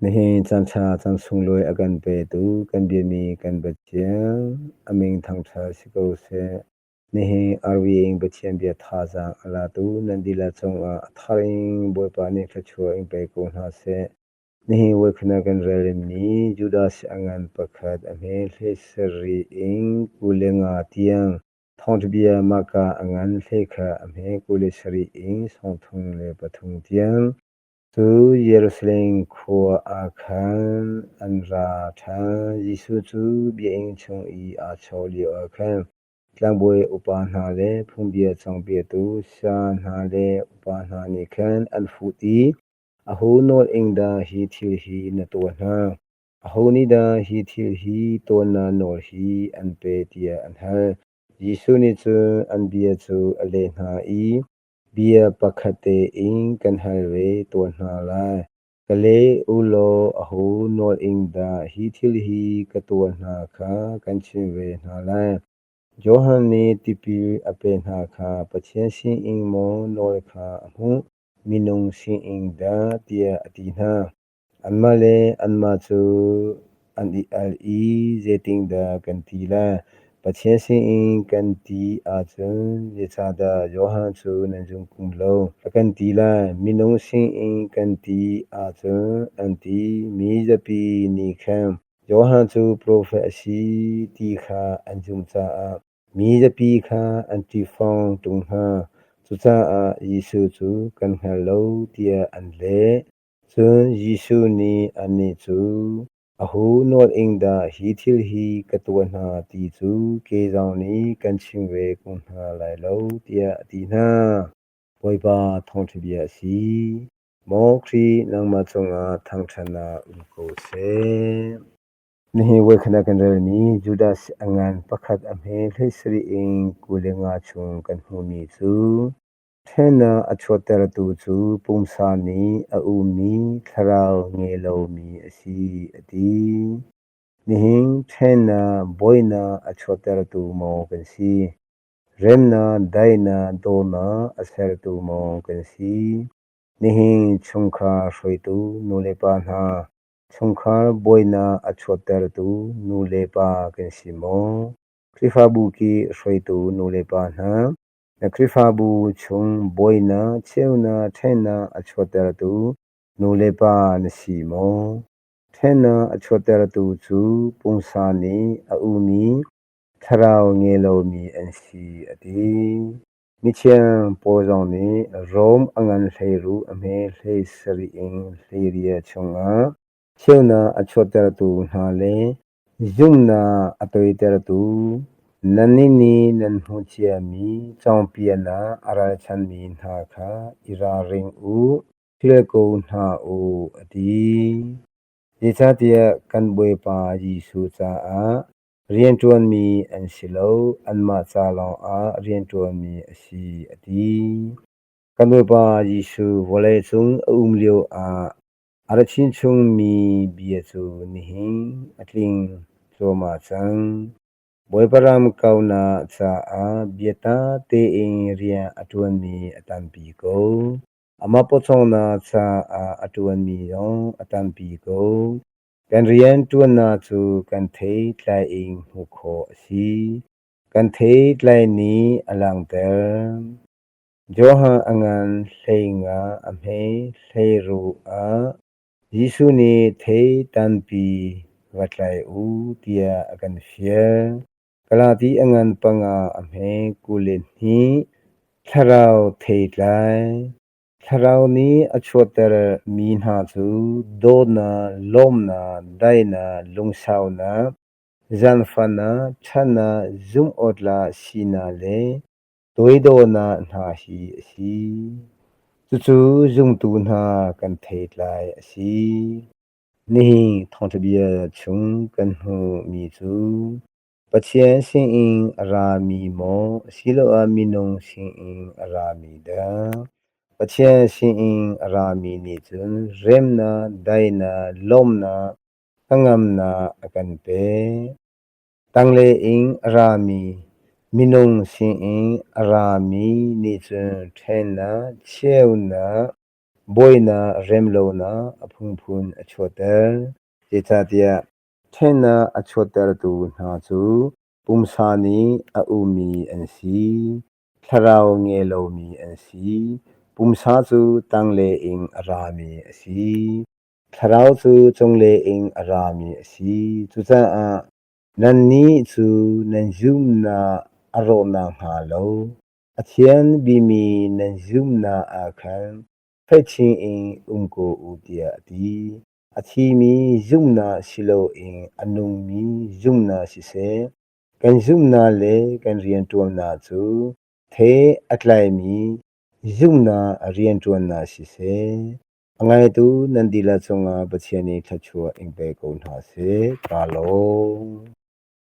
Nihin caanṭha caan sunglawi a kan petu kan biami kan Pathian a min thangṭhat si ko seh. Nihin RVA in Pathian bia thazaang a latu nan dihlak cungah a thar in Bawipa nih thluachuah in pe ko hna seh. Nihin voikhat ah kan relmi Judas a ngan pakhat a hme 17 in 25 tiang thawngṭhabia mahka a ngan hlei kha a hme 27 in 33 tiang cu Jerusalem khua ah khan an ra ṭhan. Jesuh cu biakinn chung i aa chawh lioah khan tlangbawi upa hna le phungbia cawnpiaktu saya hna le upa hna nih khan an fuh i, Aho nawl ing dah hi thil hi na tuah hna? Aho nih dah hi thil hi tuahnak nawl hi an pe tiah an hal. Jesuh nih cun an bia cu a leh hna i, Bia pakhat tein kan hal ve tuah hna lai. Ka leh u law aho nawl ing dah hi thil hi ka tuah hna kha kan chim ve hna lai. Johan nih tipil a pek hna kha Pathian sinin maw nawl kha a hmuh, minung sinin dah tiah a ti hna. Anmah le anmah cu an i al i zeitindah kan ti lai? Pathian sinin kan ti ahcun zeicahdah Johan cu nan zum kun lo? A kan ti lai. Minung sinin kan ti ahcun an ti. Mi zapi nih khan Johan cu profet a si ti kha an zumh caah mi zapi kha an ṭihfong ṭung hna. Cucaah Jesuh cu kan hngal lo tiah an leh. Cun Jesuh nih annih cu, Aho nawl ing dah hi thil hi ka tuah hna ti cu kei zong nih kan chim ve ko hna lai lo, tiah a ti hna. Bawipa thawngṭha bia a si. Maw Khrih, nangmah cungah thangṭhatnak um ko seh. Nihin voikhat ah kan relmi Judas a ngan pakhat a hme 17 in 25 chung kan hmuhmi cu Ṭhennak a chuahtertu cu pumsa nih a ummi thlarau ngei lomi a si, a ti. Nihin ṭhennak buainak a chuahtertu maw kan si? Remnak, daihnak, dawtnak a sertu maw kan si? Nihin chungkhar hruaitu nulepa hna, chungkhar buainak a chuahtertu nulepa kan si maw? Khrihfabu kih hruaitu nulepa hna, Na Khrihfabu chung buainak, cheunak, ṭhennak a chuahtertu nulepa na si maw? Ṭhennak a chuahtertu cu pungsa nih a umi thlarau ngei lomi an si, a ti. Mithiang Paul zong nih Rom a ngan hleiruh a hme 17 in 18 chungah cheunak a chuahtertu hna le Zumhnak a toitertu nannih nih nan hmuh ciami cawnpiaknak a ralchanhmi hna kha i ralring u, hrial ko hna u, a ti. Zeicahtiah kan Bawipa Jesuh caah rianṭuanmi an si lo, anmah ca lawngah rianṭuanmi a si, a ti. Kan Bawipa Jesuh vawleicung a um lioah A ra chinchungmi bia cu nihin a tling cuahmah cang. Bawipa ram kaunak caah biatak tein rian a ṭuanmi a tampi ko. Amah pawcawmnak caah a ṭuanmi zong a tampi ko. Kan rianṭuannak cu kan theitlai in hmuh khawh a si. Kan theitlai nih a langhter. Johan a ngan 15 a hme 16 ah Jesuh nih thei tampi va tlai u tiah a kan fial. Galati a ngan panga a hme 22 Thlarau theitlai. Thlarau nih a chuahter mi hna cu dawtnak, lawmnak, daihnak, lungsaunak, zaangfahnak, ṭhatnak, zumh-awtlak sinak le Toidawnak hna hi a si. Cucu zumtu hna kan theitlai a si. Nihin thawngṭha bia chung kan hmuhmi cu Pathian sinin a rami maw asiloah minung sinin a rami dah? Pathian sinin a rami nih cun remnak, daihnak, lawmhnak, hnangamnak a kan pek. Tanglei in a rami minung sinin a rami nih cun ṭhennak, cheunak, Buainak remlonak a phunphun a chuahter. Zeicahtiah ṭhennak a chuahtertu hna cu pumsa nih a ummi an si, thlarau ngei lomi an si. Pumsa cu tanglei in a rami a si. Thlarau cu cunglei in a rami a si. Cucaah nannih cu nan zumhnak a rawh nakhnga lo a thian bikmi nan zumhnak ah khan fek chin in um ko u tiah a ti. A thimi zumhnak si loin a nungmi zumhnak siseh, kan zumhnak le kan rianṭuannak cu thei a tlaimi zumhnak rianṭuannak siseh, a ngaitu nan dihlak cungah Pathian nih thluachuah in pe ko hna seh. Kaa lawm.